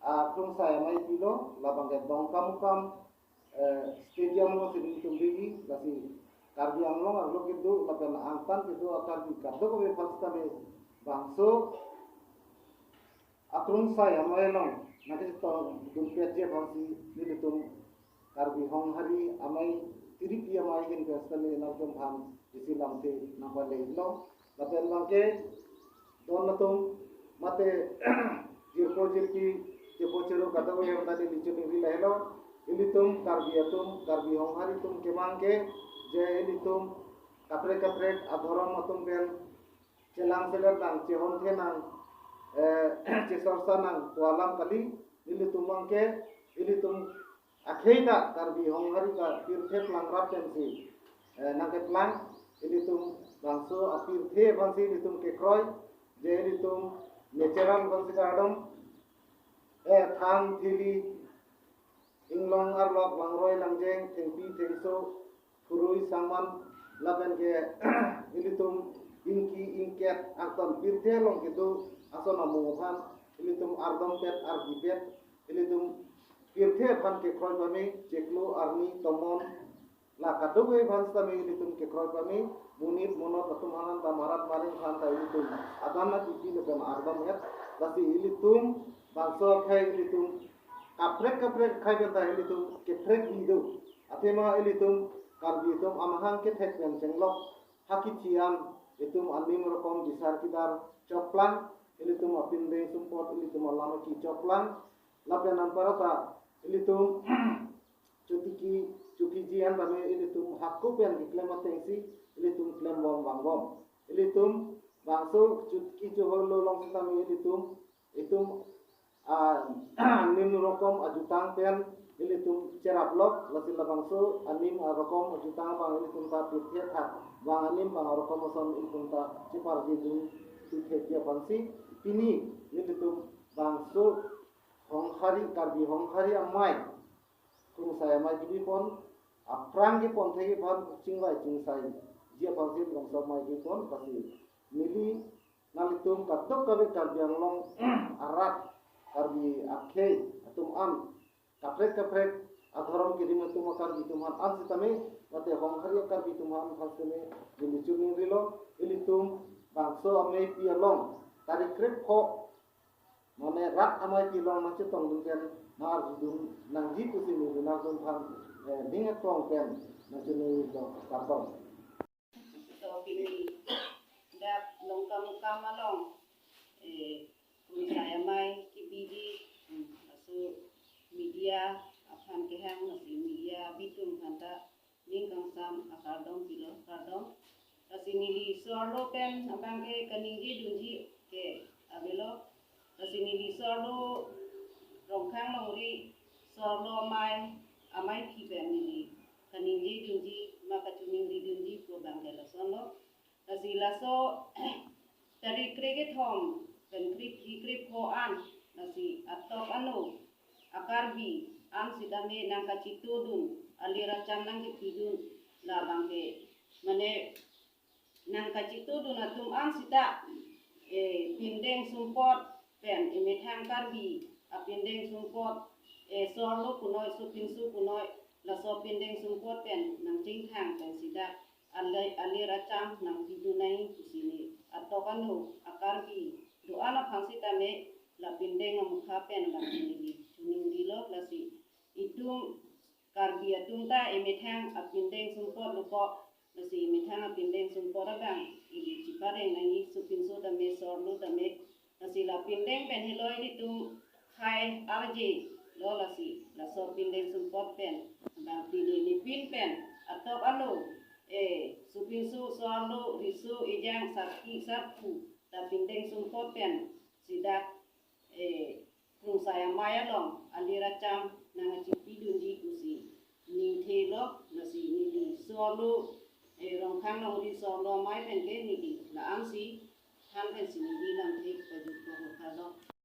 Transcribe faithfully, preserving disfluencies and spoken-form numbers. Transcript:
Akrungsai amei pilo, labang ke Dongkamukam, eh, stadium alongsi nelitum bigi, lasi Karbi Anglong arlo kedo, lapen angtan kedo a-Karbi kadokave aphan sitame bangso akrungsai amei along nangkachetongdunpetji aphansi nelitum Karbi Honghari amei, tiripi amei ahin pen sitame nangtum aphan isi lamthe nangpalelo. Lapen abangke don atum mate jirpo jirpi, chepo chero kadokave atum ta neli choningri lahelo. Ilitum Karbi atum, Karbi Honghari atum kemang ke, je ilitum kaprek kaprek adhorom atum pen chelangselet nang, chehon the nang, eh, chesorsa nang pu alam kali. Ilitum abangke, ilitum akhei ta Karbi Honghari ta pirthe plangrap pensi, eh, nangkeplang. Ilitum bangso apirthe aphansi ilitum kekroi, je ilitum natural aphansi kardom, eh, than thili, inglong arlok, langroi langjeng, thengpi thengso, phurui sangman, lapen ke ilitum ingki ingket, angtan pirthe along kedo ason amung aphan ilitum ardompet, argipet, ilitum pirthe aphan kekroi pame, chiklo, arni, tomon, la kadokave aphan sitame ilitum kekroi pame, monit monot atum aphan ta, marat maring aphan ta ilitum adan nangpipi lapen ardom-et, lasi ilitum bangso akhei ilitum kaprek kaprek akhei pen ta ilitum keprek bi do. Athema ilitum Karbi atum amahang kethek pen chenglok, ha kithi an itum anim rokom bisar kidar choklang, ilitum apindeng sumpot, ilitum alam aki choklang, lapen anparta ilitum chotiki chokiji an tame ilitum hako pen keklem atengsi ilitum klembom vangbom. Ilitum bangso chotiki choholo along sitame ilitum, itum, ah, anim rokom ajutang pen ilitum cheraplok, lasi labangso anim arokom ajutang abang ilitum ta pirthe thak, bang anim bang arokom ason ilitum ta cheparjidun thekji aphansi pini nelitum bangso Honghari, Karbi Honghari amei, krungsai amei kebipon, aphrang kepon thekji aphan chingvai chingsaiji aphansi bangso amei kebipon, lasi neli nanglitum kadokave Karbi Anglong arat, Karbi akhei atum an, kaprek kaprek adhorom kerim atum a-Karbi atum aphan an sitame, mate Honghari a-Karbi atum aphan sitame neli choningrilo, ilitum bangso ameipi along tarik krepho, mane rat ameipi along nangchetongdun pen nang-arjudun nangji pusi neli nangtum aphan, eh, ning aklong pen nangchoningrilo, kardom. To pini dak Dongkamukam along, eh, krungsai amei kebiji, hmm, laso media aphan kehang, lasi media abitum aphan ta ning kangsam akardom pilo, kardom. Lasi neli so-arlo pen abangke kaningjedunji ke avelo. Lasi neli so-arlo Rongkhang Longri so-arlo amei, ameipi pen neli kaningjedunji ma kachoningridunji pu abangke lasonlo. Lasi laso tarik krekethom pen krekji krekpho an, lasi atok ano a-Karbi an sitame nangkachetodun, alir acham nangkepidun, labangke mane nangkachetodun atum an sita, eh, pindeng sumpot pen, emethang Karbi apindeng sumpot, eh, so-arlo punoi, sopinso punoi, laso pindeng sumpot pen nangchingthang pensi dak ale-, alir acham nangpidun nangji pusi neli atok ano a-Karbi do-an aphan sitame la pindeng amukha pen abang neli choningrilo. Lasi itum Karbi atum ta emethang apindeng sumpot lo ko, lasi emethang apindeng sumpot abang ili chepareng nangji, sopinso tame so-arlo tame. Lasi la pindeng pen helo ilitum khai arjelo, lasi laso pindeng sumpot pen abang pini nipin pen atok ano, eh, sopinso, so-arlo, riso, ejang, sarpi, sarpo ta pindeng sumpot pen si dak, eh, krungsai amei along alir acham nangkachepidunji pusi ningthelo. Lasi neli so-arlo, eh, Rongkhang Longri so-arlo amei pen ke neli la-ansi than pensi neli lamthe pajutpo, kardom.